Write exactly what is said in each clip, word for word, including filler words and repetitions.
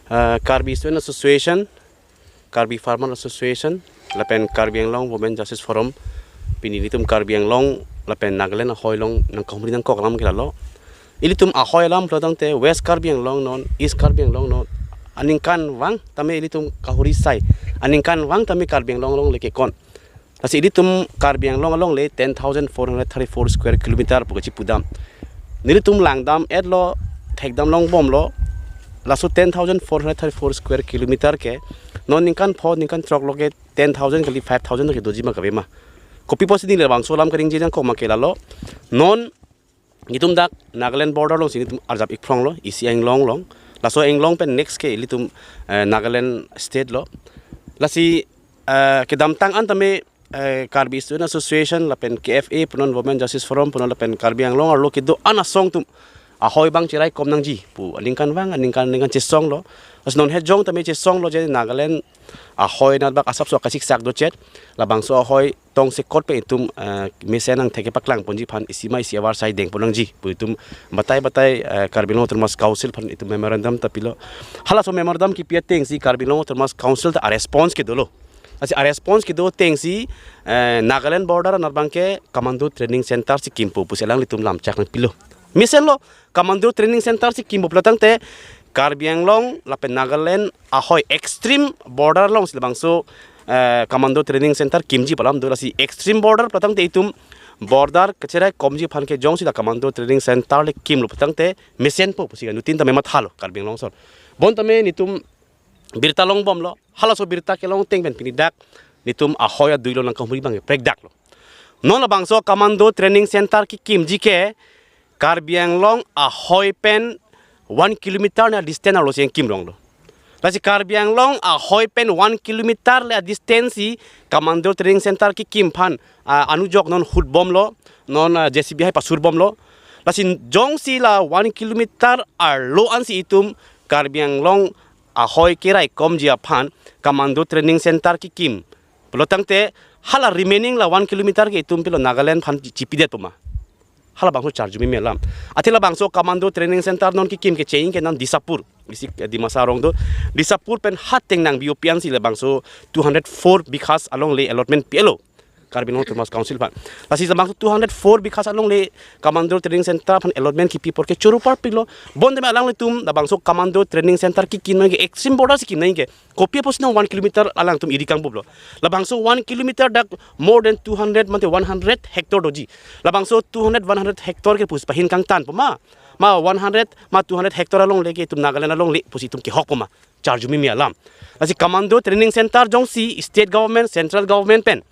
Uh, Karbi Student Association, Karbi Farmer Association, lapen Karbi Anglong Women Justice Forum, pini ilitum Karbi Anglong lapen Nagaland ahoi along nangkahumri nangkok alam ke lalo. Ilitum ahoi alam pulo tangte West Karbi Anglong non, East Karbi Anglong non, aningkanvang tame ilitum kahuri sai, aningkanvang tame Karbi Anglong along le kekon. Lasi ilitum Karbi Anglong along le ten thousand four hundred thirty-four square kilometer pu kachipu dam. Nelitum langdam etlo, thekdam longbomlo, laso ten thousand four hundred thirty-four square kilometer ke non ningkan pho ningkan throk lo ke ten thousand kali five thousand ke doji ma kave ma. Kopi pusi neli labangso alam kaningje nangkok ma ke lalo. Non ilitum dak Nagaland border alongsi ilitum arjap ik phrong lo, isi Anglong along. Laso Anglong pen next ke ilitum, eh, Nagaland state lo. Lasi, eh, kedamtang an tame, eh, Karbi Student Association lapen K F A punon, Women Justice Forum punon lapen Karbi Anglong arlo kedo-an asong atum ahoi abang cheraikom nangji pu aningkanvang aningkan aningkan chesong lo. Lasi non hejong tame chesong lo je Nagaland ahoi nat bak asapso kasiksak dochet, labangso ahoi tongsekot pen itum, eh, mesen angthek kepaklang ponji aphan isi ma isi avarsai dengpon nangji pu itum batai batai, eh, Karbi Anglong Autonomous Council aphan itum memorandum ta pilo. Halaso memorandum kipi atengsi Karbi Anglong Autonomous Council ta a-response kedolo. Lasi a-response kedo atengsi, eh, Nagaland border anat abang ke Commando Training Center si kimpo pusi alanglitum lamchak nangpilo. Mesen lo, Commando Training Center si kimpo pulo tangte Karbi Anglong lapen Nagaland ahoi extreme border alongsi labangso, eh, Commando Training Center kimji pu alam do. Lasi extreme border pulo tangte itum border kacheraikomji aphan ke jongsi la Commando Training Center le kimlo pulo tangte mesenpo pusi ka nutin tame mathalo Karbi Anglong ason. Bon tame nelitum birta longbomlo, halaso birta kelong ateng pen pini dak nelitum ahoi adui along nangkahumri abang prekdaklo. Non labangso Commando Training Center kekimji ke Karbi Anglong ahoi pen one kilometer le distance arlosi kekimronglo. Lasi Karbi Anglong ahoi pen one kilometer le distance si Commando Training Center kekim aphan, ah, anujok non hutbomlo, non, ah, J C B hai pasurbomlo. Lasi jongsi la one kilometer arlo ansi itum Karbi Anglong ahoi keraikomji aphan Commando Training Center kekim pulo tangte hala remaining la one kilometer ke itum pilo Nagaland aphan chipidetpo ma. Halabangso charju meme alam. Athe labangso Commando Training Center non kekim kecheng ke non Disapur. Isi, eh, Dimasa arong do. Disapur pen hateng nang B O P ansi labangso two hundred four bighas along le allotment pilo Karbi Anglong Autonomous Council aphan. Lasi labangso two hundred four bighas along le Commando Training Center aphan allotment kipi apor ke choro parpiklo. Bon tame alanglitum labangso Commando Training Center kekim nangji ke extreme border si kim nangji ke. Kopi apotsi non one kilometer alangtum iri kangbuplo. Labangso one kilometer dak more than two hundred mate one hundred hectare doji. Labangso two hundred, one hundred hectare ke pusi pahin kangtanpo ma. Ma one hundred, ma two hundred hectare along le ke itum Nagaland along le pusi itum kehokpo ma. Charju meme alam. Lasi Commando Training Center jongsi state government, central government pen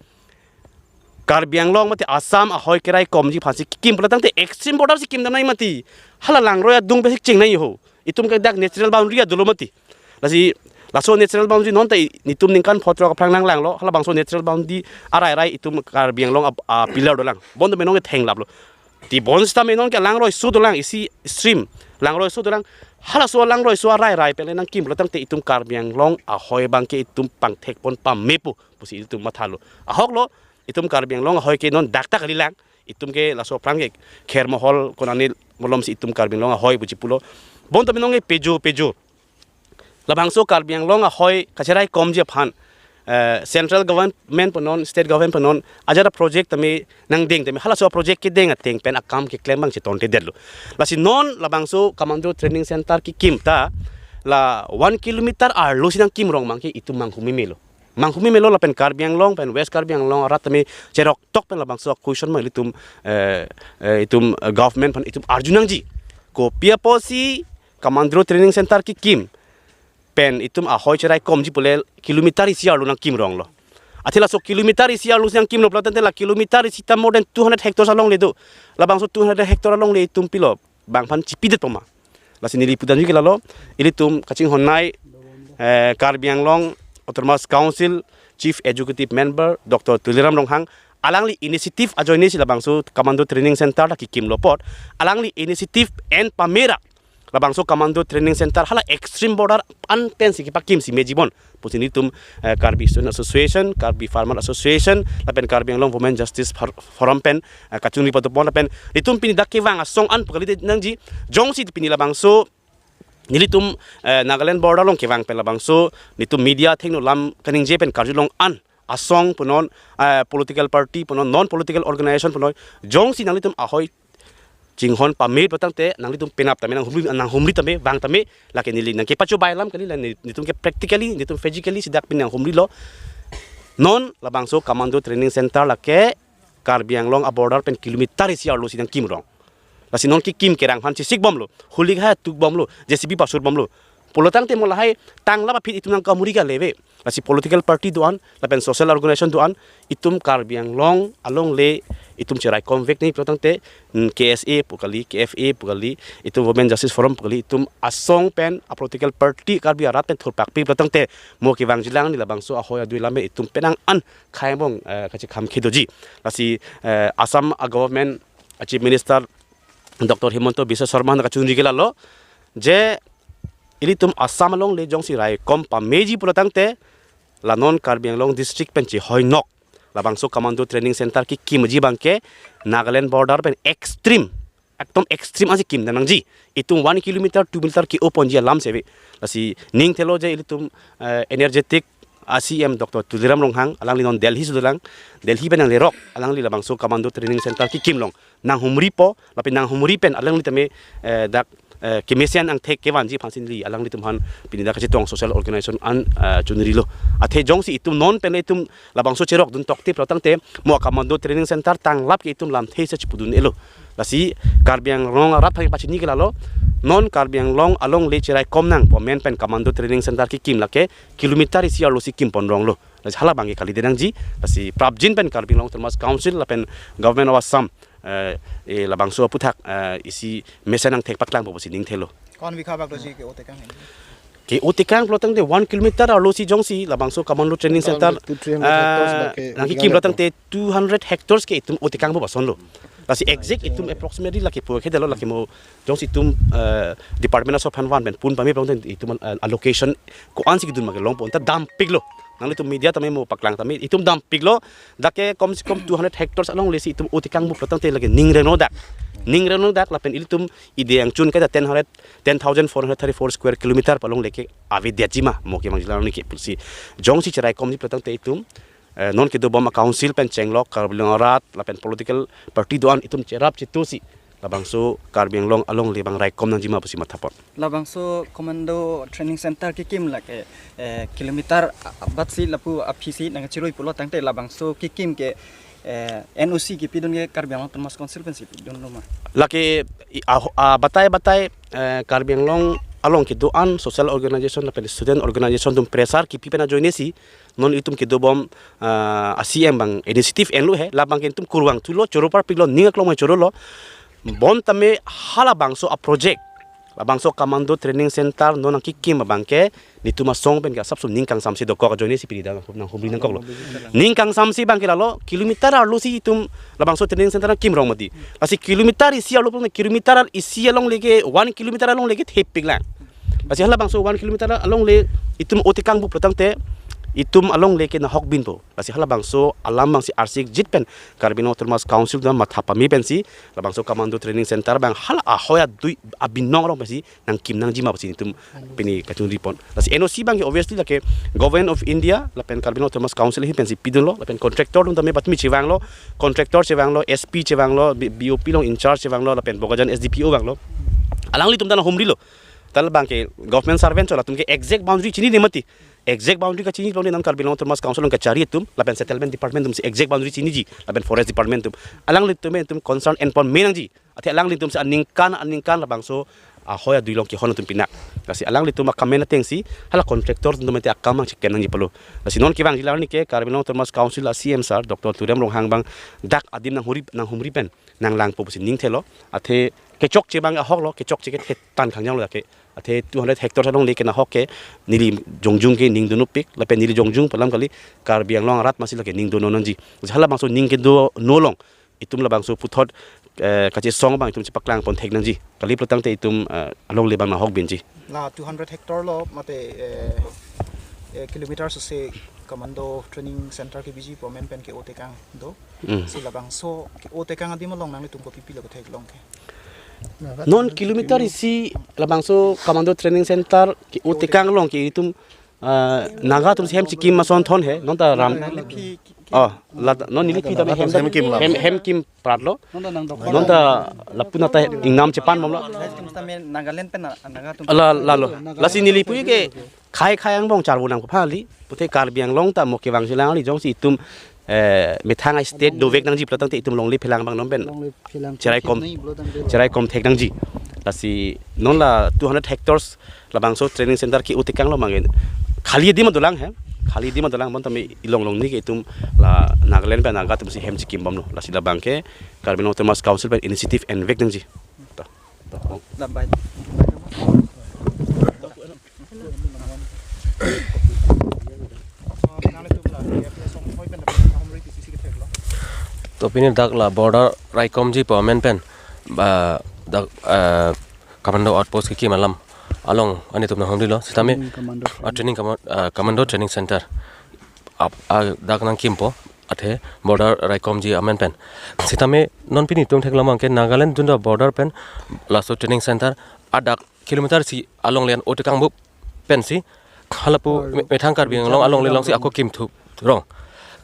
Karbi Anglong mate Assam ahoi keraikomji aphansi kekim pulo tangte extreme border si kimdam nangji mati. Hala langroi adung pensi cheng nangji ho. Itum ke dak natural boundary adolo mati. Lasi laso natural boundary non ta i-, nelitum ningkan pho throk aphrang nanglanglo. Halabangso natural boundary arairai itum Karbi Anglong ap-, a pillar dolang. Bon tame non ke thenglaplo. Ti bon sitame non ke langroi so dolang, isi stream langroi so dolang. Halaso langroi so arairai pen le nangkim pulo tangte itum Karbi Anglong ahoi abang ke itum pangthekpon pamepo pusi itum mathalo. Ahoklo, itum Karbi Anglong ahoi ke non dak ta kalilang. Itum ke laso aphrang ke Khermohol konane malomsi itum Karbi Anglong ahoi pu chipulo. Bon tame non ke pejo pejo. Labangso Karbi Anglong ahoi kacheraikomji aphan, eh, central government punon, state government punon, ajat a-project tame nangdeng tame halaso a-project kedeng ateng pen akam keklem abang chetontedetlo. Lasi non labangso Commando Training Center kekim ta la one kilometer arlosi nangkimrong abang ke itum manghu memelo. Manghu memelo lapen Karbi Anglong pen West Karbi Anglong arat tame cheroktok pen labangso a-question ma ilitum, eh, eh, itum, eh, government aphan itum arju nangji. Kopi apotsi Commando Training Center kekim pen itum ahoi cheraikomji pule kilometer isi arlo nangkimronglo. Athe laso kilometer isi arlosi nangkimlo pulo tangte la kilometer isi ta more than two hundred hectares along le do. Labangso two hundred hectare along le itum pilo bang aphan chipidetpo ma. Lasi neli pudamji ke lalo, ilitum kachinghon nai, eh, Karbi Anglong Autonomous Council Chief Executive Member Doctor Tuliram Ronghang, alangli initiative ajoinesi labangso Commando Training Center ta kekimlo apot, alangli initiative en pamera labangso Commando Training Center hala extreme border an pensi kepakimsi mejibon pusi nelitum, eh, Karbi Student Association, Karbi Farmer Association, lapen Karbi Anglong Women Justice For-, Forum pen, eh, kachingri padopon lapen nelitum pini dak kevang asong an pu kalidet nangji, jongsi pini labangso nelitum eh, Nagaland border along kevang pen labangso nelitum media athengno lam kaningje pen karjulong an asong punon, eh, political party punon, non political organization punon, jongsi nanglitum ahoi chinghon pame pulo tangte nanglitum penap tame nanghumri, nanghumri tame vang tame lake neli nangkepachobai alam kali la, nelitum ke practically, nelitum physically si dak pini nanghumrilo. Non labangso commando training center lake Karbi Anglong a border pen kilometer isi arlo si nangkimrong. Lasi non kekim kerang aphan chesik bomlo, holik ha tuk bomlo, J C B pasur bomlo. Pulo tangte mo lahai tanglap aphi itum nangkamuri kali ave. Lasi political party do-an lapen social organization do-an, itum Karbi Anglong alongle itum cheraikom vek nangji pulo tangte, mm, K S A pu kali, K F A pu kali, itum Women Justice Forum pu kali, itum asong pen a political party Karbi arat pen thurpakpi pulo tangte mo kevangjilang, neli labangso ahoi adui lam pen itum penang an khai angbong, eh, kachekham kedoji. Lasi, eh, Assam a government a Chief Minister Doctor Himanta Biswa Sarma han kachunri ke lalo je ilitum Assam alongle jongsi raikom pameji pulo tangte la non Karbi Anglong district pen chehoi nok labangso commando training center kekimji abangke Nagaland border pen extreme, ekdom extreme ansi kimdam nangji. Itum one kilometer, two meter ke-oponji alam si ave. Lasi ning thelo je ilitum, eh, energetic a C M Doctor Tuliram Ronghang, alangli non Delhi si dolang, Delhi pen nanglerok, alangli labangso commando training center kekim along nanghumripo, lapen nanghumri pen alangli tame, eh, dak, eh, kemesen angthek kevanji aphansi neli alanglitum aphan pini dak kachetong social organization an, eh, chunrilo. Athe jongsi itum non pen itum labangso cherokdun tokte pulo tangte mo commando training center tanglap ke itum lamthe si chepudun-elo. Lasi Karbi Anglong arat aphan pachini ke lalo, non Karbi Anglong alongle cheraikom nang pu amen pen commando training center kekim lake kilometer isi arlo si kimponronglo. Lasi hala abangke kalidetnangji, lasi prapjin pen Karbi Anglong Autonomous Council lapen Government of Assam, eh, eh, labangso aphuthak, eh, isi mesen angthek paklangpo pusi ning thelo. Ko-an bikha bak doji ke-o tekang ini? Ke-o tekang pulo tangte one kilometer arlo si jongsi labangso commando training center, two, three hundred hectares eh, bak ke-o nangkekim tekang pulo tangte two hundred hectares ke itum o tekang pu asonlo. Lasi exact itum approximately lake pu kedetlo, lake mo jongsi itum, eh, department aso aphan van pen pun pame pulo tangte itum, eh, allocation ko-ansi kedun ma kelongpo, anta dampiklo. Nanglitum media tame mo paklang tame itum dampiklo. Dak ke kom se kom two hundred hectares alongle si itum o tekang pu pulo tangte lake ning reno dak. Ning reno dak lapen ilitum ide angchun kaita ten hundred, ten thousand four hundred thirty-four square kilometer pu alongle ke avedetji ma mo kevangjilang arni ke pusi. Jongsi cheraikomji pulo tangte itum, eh, non kedobom a council pen chenglok Karbi Anglong arat lapen political party do-an itum cherap chetusi labangso Karbi Anglong alongle abang raikom nangji ma pusi mathapon. Labangso commando training center kekim lake, eh, kilometer abatsi lapu aphisi nangchirui pulo tangte labangso kekim ke, eh, N O C kepidun ke Karbi Anglong Autonomous Council pensi pidunlo ma? Lake i-, ah, ah, batai batai, eh, Karbi Anglong along kedo-an social organization lapen student organization atum pressure kepi pen ajoinesi non itum kedobom, ah, a C M abang initiative enlo he, labang ke itum kurvangthulo, choro parpiklo, ning aklong ma chorolo. Bonta me halabangso a project, labangso commando training center non nangkekim abangke netum asong pen ke asapso ning kangsam si dokok ajoinesi pini dak nanghumri nangkoklo. Ning kangsam si abangke lalo kilometer arlo si itum labangso training center nangkimrong mati. Lasi kilometer isi arlo pulo kilometer isi alongle ke, one kilometer alongle ke thepik lang. Lasi halabangso one kilometer alongle itum o tekang pu pulo tangte itum alongle ke nahok binpo. Lasi halabangso alam abangsi arsikjit pen Karbi Anglong Autonomous Council atum matha pame pensi labangso commando training center abang hala ahoi adui abinong arong pensi nangkim nangji ma pusi itum pini kachungripon. Lasi N O C abangke obviously lake Government of India lapen Karbi Anglong Autonomous Council ahin pensi pidunlo, lapen contractor atum tame patumi chevanglo, contractor chevanglo, S P chevanglo, B-, B O P along in charge chevanglo, lapen Bokajan S D P O vanglo. Alanglitum ta nanghumrilo. Tal abangke government servant cho, latum ke exact boundary chinine mati. Exact boundary kachini pulo non Karbi Anglong Autonomous Council along kachari atum lapen settlement department atumsi exact boundary chiniji, lapen forest department atum. Alanglitum itum concern enpon me nangji. Athe alanglitumsi aningkan aningkan labangso ahoi adui along kehon atum pinak. Lasi alanglitum akam atengsi hala contractor atum mate akam abang chekem nangji pulo. Lasi non kevangjilang arni ke Karbi Anglong Autonomous Council a C M sir Doctor Tuliram Ronghang abang dak adim nanghumri, nanghumri pen nanglangpo pusi ning thelo. Athe kechokche abang ahoklo, kechokche ke thetan khangjanglo dak ke. Athe two hundred hectares alongle ke nahok ke neli jongjung ke ning dun-upik, lapen neli jongjung pu alam kali, Karbi Anglong arat masi lake ning dun-o nangji. Halabangso ning kedo-o along itum labangso puthot, eh, kachesong abang itum chepaklangpon thek nangji. Kali pulo tangte itum, eh, alongle abang nahok binji. La two hundred hectare lo mate, eh, eh, kilometer sose commando training center kebiji pu amen pen ke-o tekang do. Hmm. Si labangso ke-o tekang adim along nanglitum kopi pilo ketheklong ke? Non kilometer isi labangso Commando Training Center ke-o tekang along ke itum, ah, Naga atum si hem chikim ason thon he, non ta ram. Oh, la non neli pi tame hem, hem kim lam. Hem, hem kim pratlo. Non ta lapu nata ingnam chepan bomlo. Nagaland pen na, Naga atum. La, lalo. Lasi neli pu ke khei khei angbong charvo nangkok pha kali. Pute Karbi Anglong ta mo kevang si lang kali, jongsi itum, eh, methang a-state dovek nangji pulo tangte itum longle phelang abang non pen. Longle phelang cherai kom, nai pulo tangte. Cherai kom thek nangji. Lasi non la two hundred hectares labangso training center ke-o tekang along mangin khali adim dolang he. Khali adim dolang, bonta me ilong long ni ke itum la Nagaland pen Naga atum si hem chikim bomlo. Lasi labang ke Karbi Anglong Autonomous Council pen initiative envek nangji. Ta. Lambai. To pini dak la border raikomji pu amen pen ba dak, eh, commando outpost kekim alam along anitum nanghumrilo sitame. Training commando. Ah, training command-, ah, commando training center ap, ah, dak nangkimpo athe border raikomji amen pen. Sitame non pini itum theklong abang ke Nagaland junta border pen laso training center adak kilometer isi along le-an o tekang bup pensi halapu me-, methang Karbi Anglong alongle alongsi ako kimthu rong.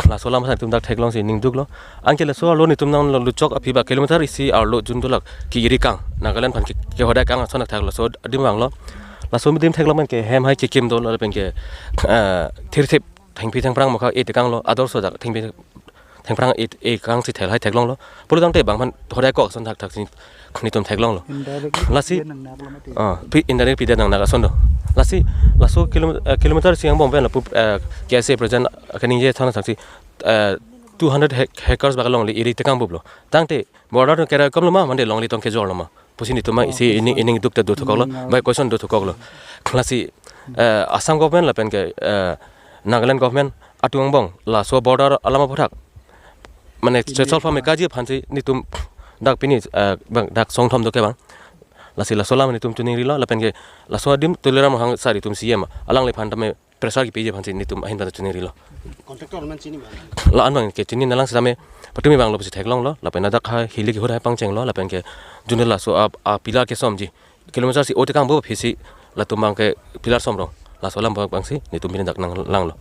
Laso alam ason itum dak theklongsi ningduklo. Anke laso arlo nitum nang lo luchok aphi ba kilometer isi arlo jun dulak ki-iri kang, Nagaland aphan ki, kehodai kang ason thakthak laso adim vanglo. Laso adim theklong pen ke hem hai kekim dolo lapen ke, eh, thirthip thengpi thengphrang mokha e tekanglo, ador so dak thengpi thengphrang e, e kang si thel hai theklonglo. Pulo tangte bang aphan hodai kok ason thakthak si nitum theklonglo. Indirectly. Lasi pide nang Naga lo mati. Ah, pi indirect pide nang Naga ason do. Lasi laso kilo-, eh, kilometer isi angbong pen lapu, eh, K S A president kaningje thana thaksi, eh, two hundred hec-, hectares bak longle iri tekang buplo. Tangte border tong keraikomlo ma, mande longle tong kejorlo ma pusi nitum ma isi ining, ining duk te do thukoklo, bai question do thukoklo. Lasi, eh, Assam government lapen ke, eh, Nagaland government atum angbong laso border alam aphuthak mane solve me kaji aphansi nitum dak pini, eh, bang dak song thom do ke bang. Lasi laso alam nitum chiningrilo lapen ke laso adim Tuliram Ronghang sar itum C M alangliphan tame pressure kepiji aphansi nitum ahin pen chiningrilo. Contractor man chini ma? La-an abang ke chini nanglang sitame patumi vanglo pusi theklonglo lapen adak ha hilik hur hai pangchenglo lapen ke junta laso a, a pillar kesomji kilometer isi o tekang bup aphi si latum abang ke pillar som rong. Laso alam abang si nitum pini dak nanglanglo.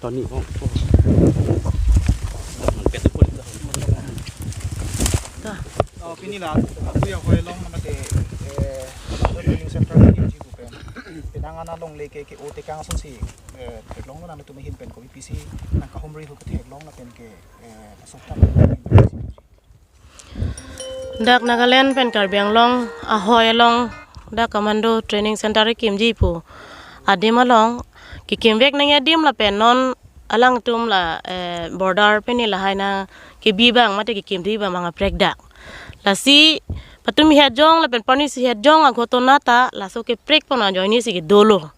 Tony, oh, oh. Oh, pini la, aku ya hoi long mate, eh, training center ni ji bupen. Penang ana longle ke, ke-o tekang asonsi, eh, theklonglo nangtum ahin pen ko B P C nangkahumri hu ketheklong lapen ke, eh, sokta. Dak Nagaland pen Karbi Anglong ahoi along dak Commando Training Center kimji pu adim along kekimvek nangji adim lapen non alangtum la, eh, border pini lahai nangkebi abang mate kekimri abang abang kaprek dak. Lasi patumi hejong lapen parni si hejong aghotona ta laso keprek pon ajoine si kedolo.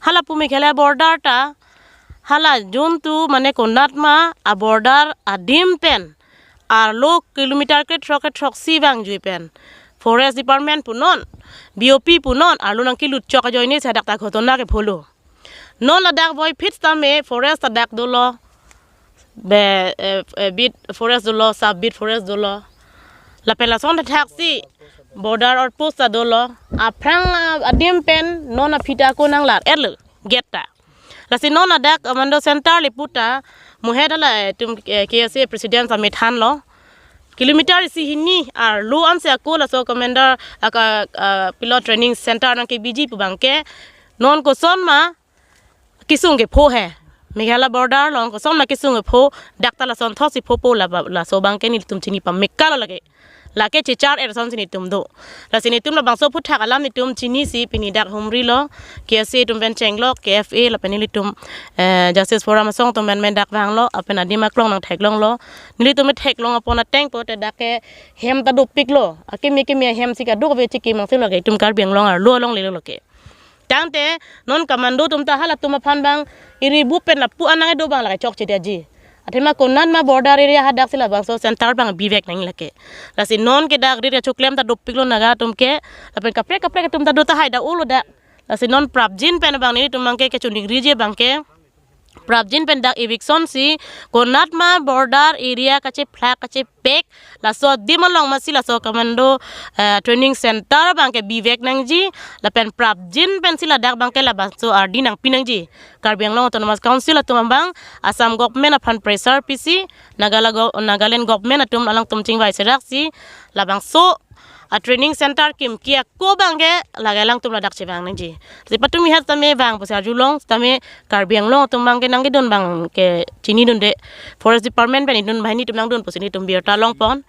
Hala pu Meghalaya border ta hala juntu mane konat ma a border adim pen arlo kilometer krethrok krethrok si vangjui pen Forest Department punon, B O P punon arlo nangkelut chok ajoine si dak ta ghotona kepholo. Non ladak voiphit tame forest ta dak dolo. Be, eh, eh, beat forest dolo, sub beat forest dolo. Lapen lason thaksi border outpost ta dolo. Aphrang, ah, adim pen non aphi ta ako nanglar-etlo gate ta. Lasi non adak Commando Center le pu ta muhet hala, eh, itum, eh, K S A president ta methanlo. Kilometer isi hini arlo ansi ako laso commander aka, ah, pilot training center nangkebiji pu abang ke non koson ma kesung kepho he. Meghalaya border along koson ma kesung kepho, dak ta lason thotsi phopo la, laso abang ke nelitum chini pamekalo lake. Lake chechar-et asonsi nitum do. Lasi nitum labangso aphuthak alam nitum chinisi pini dak humrilo. K S A atum pen chenglo, K F A lapen nelitum, eh, Justice Forum asong atum pen men dak vanglo, lapen adim aklong nangtheklonglo. Nelitum theklong apon ateng pote dak ke hem ta dopiklo. Akimi kimi hem si kaduk ave chiki mangsi lo ke itum Karbi Anglong arlo alongle lo ke. Tangte non commando atum ta halatum aphan abang iri bupen lapu anang edo abang lake chokche dia ji. Athema konat ma border area hadak si labangso center abang bivek nang lake. Lasi non ke dak rir kachoklem ta dopiklo Naga atum ke. Lapen kaprek kaprek atum ta do tahai dak ulo dak. Lasi non prapjin pen abang nelitum abang ke kechoningriji abang ke prapjin pen dak eviction si konat ma border area kachephlak kachepek, laso adim along masi laso commando, eh, training center abangke bivek nangji, lapen prapjin pensi ladak abangke labangso ardi nangpi nangji. Karbi Anglong Autonomous Council atum abang Assam government aphan pressure pisi, Nagala go-, Nagaland government atum alangtum chingvai seraksi labangso a training center kimki ako abangke lake alangtum ladak chevang nangji. Si patumi hat tame vang pusi arjulong tame Karbi Anglong atum abangke nangkedun abangke chinidunde, Forest Department pen idun banghini atum nangdun pusi nelitum birta longpon.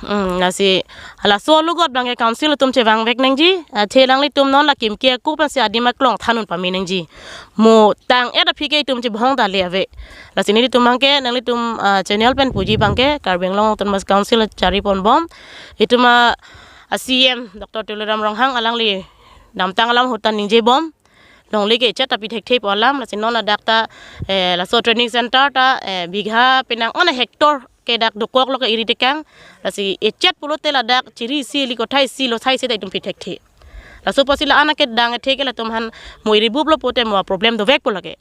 Hmm, lasi halaso alogot abangke council atum chevangvek nangji. Athe alanglitum non la kimki ako pensi adim aklong thandun pame nangji. Mo tang-et aphi ke itum chibhong ta le ave. Lasi nelitum abangke nanglitum, ah, channel pen puji abangke Karbi Anglong Autonomous Council chariponbom. Itum a, a C M Doctor Tuliram Ronghang alangli damtang alam ahut ta ningjebom. Longle ke chet api thekthe pu alam, lasi non ladak ta, eh, laso training center ta, eh, bigha penang on hectare ke dak dokok lo ke iri tekang, lasi echet pulote ladak chiri isi ili kothai isi lo sai se ta itum pi thekthe. Laso apotsi la-an akedang ethe ke latum aphan mo iri bup lo pote mo problem dovek pu lake.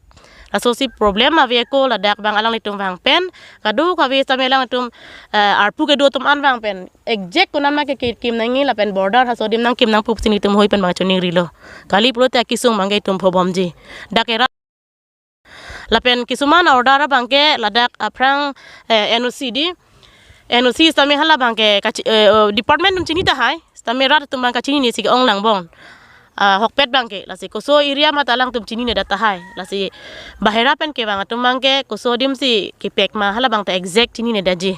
Laso si problem ave ako ladak abang alanglitum vang pen, kadokave tame alanglitum, eh, arpu kedo atum an vang pen exact konat ma ke ki-, kim nangji lapen border halaso adim nangkim nang pusi nelitum hoi pen abang choningrilo. Kali pulote akesung abangke itum phobomji. Dak era lapen kisuman order abangke ladak aphrang, eh, N O C di. N O C sitame hala abangke kachi-, eh, oh, department atum chini tahai. Sitame rat atum abang kachinine si ke-ong langbom. Ah, ahokpet abangke. Lasi koso area ma ta alangtum chinine det tahai. Lasi bahera pen kevang atum abangke koso adim si kepek ma hala abang ta exact chinine detji.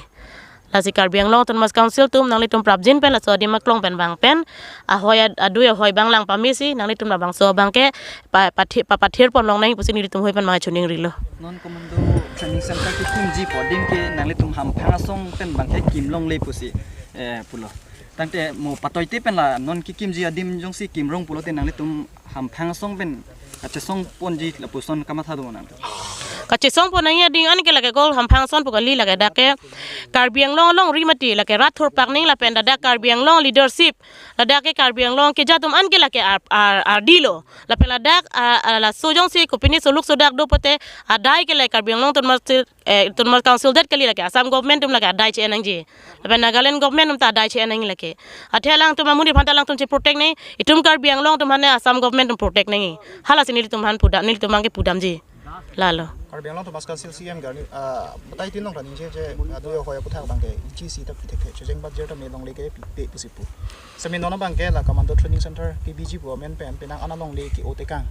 Lasi Karbi Anglong Autonomous Council atum nanglitum prapjin pen laso adim aklong pen vang pen ahoi ad-, adui ahoi abang lang pamesi nanglitum labangso abangke pa-, pathi-, pa-, pathirpon long nangji pusi nelitum hoi pen abang choningrilo. Non commando training center kekimji pu adim ke nanglitum hamphang asong pen abangke kim longle pusi, eh, pulo. Tangte mo patoite pen la non kekimji adim jongsi kim rong pulote nanglitum hamphang asong pen kachesongponji lapuson kamatha do nang. Kachesongpon nangji ading an ke lake ko hamphang ason pu kali, lake dak ke Karbi Anglong alongri mati, lake rat thurpak ning lapen ladak Karbi Anglong leadership, ladak ke Karbi Anglong keja atum an ke lake ar, ar, ardi lo. Lapen ladak, ah, ah, laso jongsi kopine soluk sodak do pote adai ke lake Karbi Anglong Autonomous, eh, Autonomous Council det kali, lake Assam government atum lake adai che-en nangji. Lapen Nagaland government atum ta adai che-en nangji lake. Athe alangtum amonit aphan ta alangtum che-protect nangji, itum Karbi Anglong atum aphan Assam government atum protect nangji. Halasi nelitum aphan pudam, nelitum abangke pudamji. Lalo. Karbi Anglong Autonomous Council C M garni, ah, batai tin long rani je je, ah, adui ahoi aputhak abangke ichi si ta pi thekthe, chojeng bat jer ta me longle ke pi pe pusi pu. Semi non abangke la commando training center kebiji pu amen pen penang an alongle ke-o tekang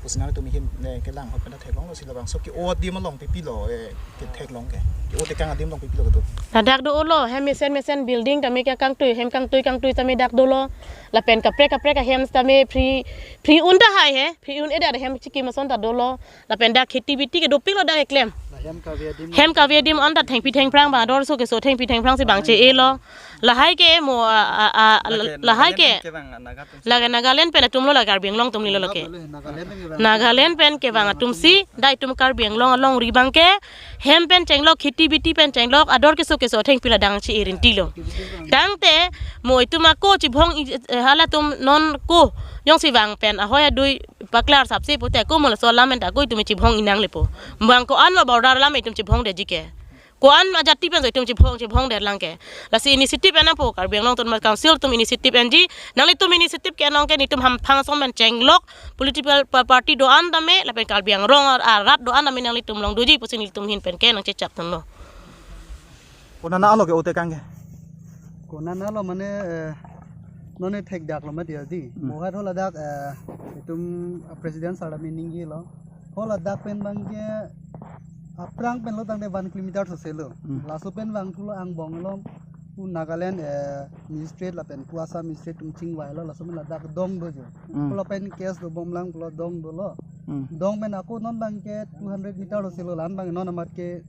pusi nangtum ahin ne kelang ahut pen ta theklonglo si labangso ke-o adim along pipilo, eh, ketheklong ke. Ke-o tekang adim along pipilo kedo. Ladak do-olo, hem mesen mesen building tame ke kangtui, hem kangtui kangtui tame dak dolo. Lapen kaprek kaprek ahem tame free, free un tahai he, free un-edet ahem chikim ason ta dolo. Lapen dak kheti biti ke dopiklo dak keklem. La hem kave adim, hem kave adim an ta thengpi thengphrang abang ador so keso thengpi thengphrang si abang che-elo. Lahai ke mo, a, a, a, lake lahai Nagaland ke pen kevang Naga atum si. Lake Nagaland pen atum lo, lake Karbi Anglong atum ni lo lake. Nagaland pen kevang. Nagaland pen kevang atum si, dak itum Karbi Anglong alongri abangke hem pen chenglok, kheti biti pen chenglok, ador keso keso thengpi la dang che-e rinti lo. Tangte mo itum ako chibhong i-, eh, halatum non ko jongsi vang pen ahoi adui paklar sapsi pote ako mo laso alam pen ta ako itum chibhong inang lepo. Bang ko-an lo border alam itum chibhong detji ke. Ko-an ajati pen so itum chibhong, chibhong det lang ke. Lasi initiative enangpo, Karbi Anglong Autonomous Council atum initiative enji, nanglitum initiative ke-en long ke nelitum hamphang asong pen chenglok, political pa-, party do-an tame, lapen Karbi Anglong ar-, arat do-an tame nanglitum along doji pusi nelitum ahin pen ke nangchechakdunlo. Konat alo ke-o tekang ke? Konat alo mane, eh, non ne thekdaklo mati adi. Hmm. Mohat holadak, eh, itum president sir tame ningjelo. Holadak pen abangke aphrang pen lo tangte one kilometer sose lo. Hmm. Laso pen vangthulo angbong lo pu Nagaland, eh, magistrate lapen pu Assam magistrate atum chingvailo, laso pen ladak dong do jo. Hmm. Pulo pen case dobom lang pulo dong dolo. Hmm. Dong pen ako non abangke two hundred meter sose lo, la-an abang non amat ke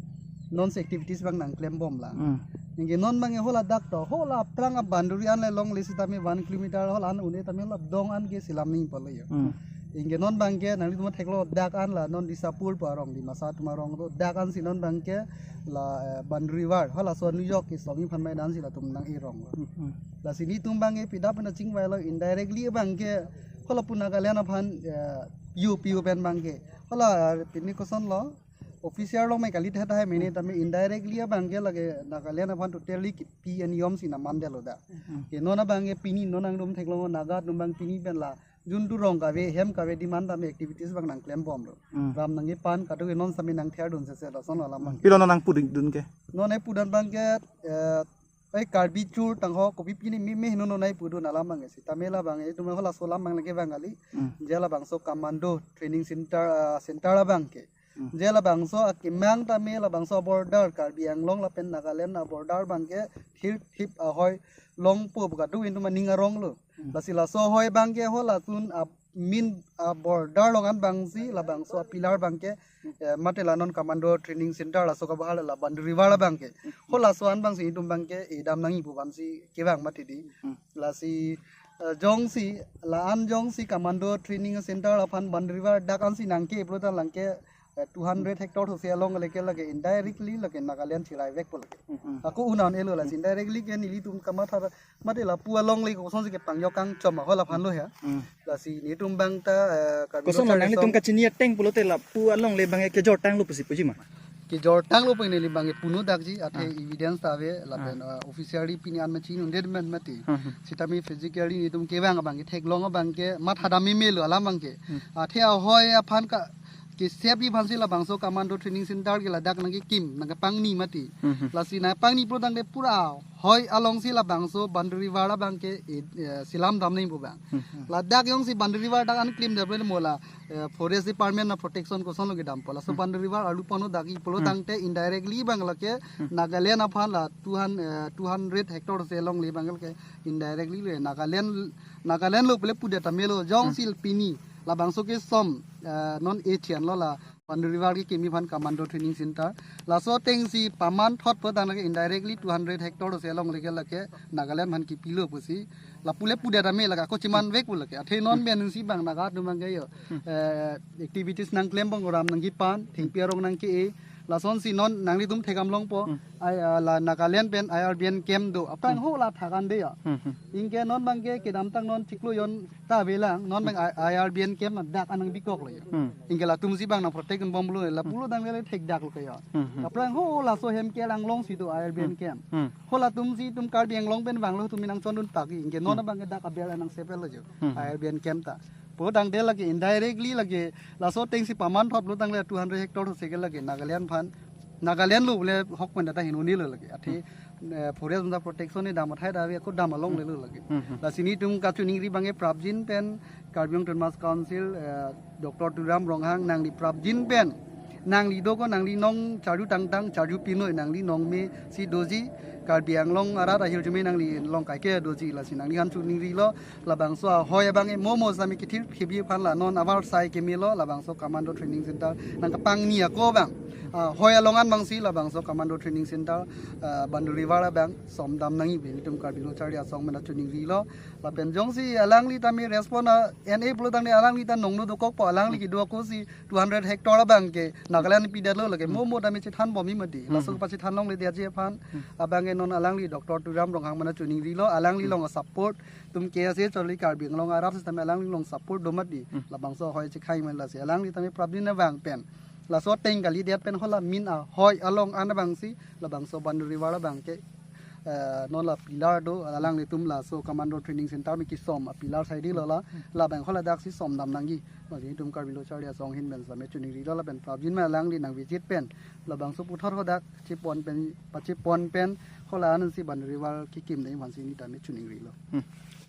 non si activities abang nangklembom lang. Hmm. Anke non abangke holadak to, hola aphrang a-boundary an le longle sitame one kilometer hol an un-e tame la dong an ke selam nangji pulo jo. Hmm. Anke non abangke nanglitum theklo dak an la non Disapur pu arong, Dimasa atum arong do, dak an si non abangke la, eh, boundary wall, halaso New York ke somi aphan mai dan si latum nang-e rong lo. Hmm, hmm. Lasi nelitum abangke pida pen chingvailo indirectly abangke hola pu Nagaland aphan, eh, U P U pen abangke. Hala pini kosonlo. Official along me kali theta hai mene tame indirectly abangke lake Nagaland aphan totally kipi aniyom si naman detlo da. Hmm. Ke non abangke pini non nangtum theklong Naga atum abang pini pen la jun tu rong kave hem kave demand tame activities abang nangklembomlo. Hmm. Ram nangkepan kado ke non sami nangtherdun sese lason alam abang. Pilo non nangpudun ke? Non ai pudun abangke, eh, ai Karbi chur tangho kopi pini mi me hino non ai pudun alam abangke. Sitame labang itum halaso alam abang lake abang kali. Hmm. Je labangso commando training center, ah, center abangke. Hmm. Je labangso akemang tame labangso border Karbi Anglong lapen Nagaland a-border abangke thir thip ahoi longpo pu kado itum aning aronglo. Hmm. Lasi laso ahoi abangke ho lason a-main a-border along an abangsi labangso a-pillar abangke, eh, mate la non commando training center laso kabahar la Boundary Wall abangke. Ho laso an abangsi itum abangke edam nangji pu abangsi kevang mati di. Hmm. Lasi, eh, jongsi, la-an jongsi commando training center aphan Boundary Wall dak ansi nangke pulo tangte lake, eh, two hundred hectare those along lake lake indirectly lake Nagaland chiraivekpo lake. Hmm. Ako un-an elo lasi indirectly ke nelitum kamatha mate lapu alongle kosonsi kepangyo kangchom ahol aphanlo ya. Hmm. Lasi netum abang ta, eh, Karbi Koson lo nang netum kachini ateng pulote lapu alongle abang kejor tanglo pusi puji ma? Kejor tanglo pu neli abangke puno dakji athe Ah. evidence ta ave lapen, Ah. eh, officially pini an machin undet man mati. Hmm, hmm. Sitame physically netum kevang abangke theklong abangke mathadam melo alam abangke. Hmm. Athe ahoi aphan ka kesep ji aphansi labangso commando training center ke ladak nangkekim nangkepangni mati. Hmm, hmm. Lasi nangpangni pulo tangte pura ahoi alongsi labangso Boundary Wall abangke, eh, eh, selam damnangpo abang. Hmm. Ladak jongsi Boundary Wall dak an klim dam pulo mo la, eh, forest department a-protection kosonlo kedampo. Laso Hmm. Boundary Wall arlu pano dak-i pulo Hmm. tangte indirectly abang lake Hmm. Nagaland aphan la two hundred, eh, two hundred hectare those alongle abang lake indirectly le Nagaland, Nagaland lo pule pudet tame lo jongsi Hmm. pini labangso kesom, eh, non etian lo la Boundary Wall kekimji aphan commando training center. Laso atengsi paman thot pulo tangte indirectly two hundred hectare those alongle lake Nagaland aphan kipilo pusi. Lapu le pudet tame lake ako chimanvekpo lake. Athe non Hmm. pensi abang Naga atum abangke yo. Hmm. Eh, activities nangklembom ram nangkepan, thengpi arong nangke-e. Lasonsi non nanglitum thekdam longpo. Hmm. Ai, ah, la Nagaland pen I R B N camp do. Aphrang Hmm. ho la thakan de ya. Hmm, hmm. Anke non abangke kedamtang non chiklo jon ta avelang. Non abang Hmm. I-, I R B N camp dak an nangpikoklo ya. Hmm. Anke latumsi abang nangprotect bomlo lapulo Hmm. tangte le thekdaklo ke ya. Hmm, hmm. Aphrang ho laso hem kelang alongsi do I R B N Hmm. camp. Hmm. Ho latumsi itum Karbi Anglong pen vanglo tumi nangchondun pakji. Anke non Hmm. abangke dak aber nangsepetlo jo. Hmm. I R B N camp ta. Pulo tangte lake indirectly lake laso atengsi paman thot pulo tangte two hundred hectare those ke lake Nagaland aphan. Nagaland lo pule hok pen data hin unilo lake. Athe, Hmm. eh, forest bangta protection ni dam athai ta ave ako dam alongle lo lake. Hmm, hmm. Lasi netum kachiningri abangke prapjin pen Karbi Anglong Autonomous Council, eh, Doctor Tuliram Ronghang nangli prapjin pen. Nangli do ko nangli nong charju tangtang charju pinoi nangli nong mesi doji Karbi Anglong arat ahirjume nangli along kaike doji lasi nangliphan chiningrilo labangso ahoi abangke mo mo sami kethir kebi aphan la non avarsai kemelo labangso commando training center nangkepangni ako abang. Ahoi along an abangsi labangso commando training center, ah, Boundary Wall abang som dam nangji pu netum Karbi Lo Charli Asong amen chiningrilo. Lapen jongsi alangli tame respond a-en-e pulo tangte alangli ta nongno dokokpo alangli kedo akosi two hundred hectare abangke Nagaland pidetlo lake Hmm. mo mo tame chethan bomji mati. Hmm. Laso pachethan longledetji aphan Hmm. abangke non alangli Doctor Tuliram Ronghang amen chiningrilo alangli Hmm. along support atum K S A choli Karbi Anglong arat sitame alangli along support do mati. Hmm. Labangso ahoi chekhai amen lasi alangli tame prapjin abang pen. Laso ateng kalidet pen ho la main ahoi along an abangsi labangso Boundary Wall abangke, eh, non la pillar do alanglitum laso commando training center me kesom a-pillar side lo la labang ho ladaksi som dam nangji. Netum Karbi Lo Charli Asong ahin pen sitame chiningrilo lapen prapjin ma alangli nang visit pen labangso puthot hadak chepon pen pachepon pen ho la ansi Boundary Wall kekim dei aphansi netum tame chiningrilo. Hmm.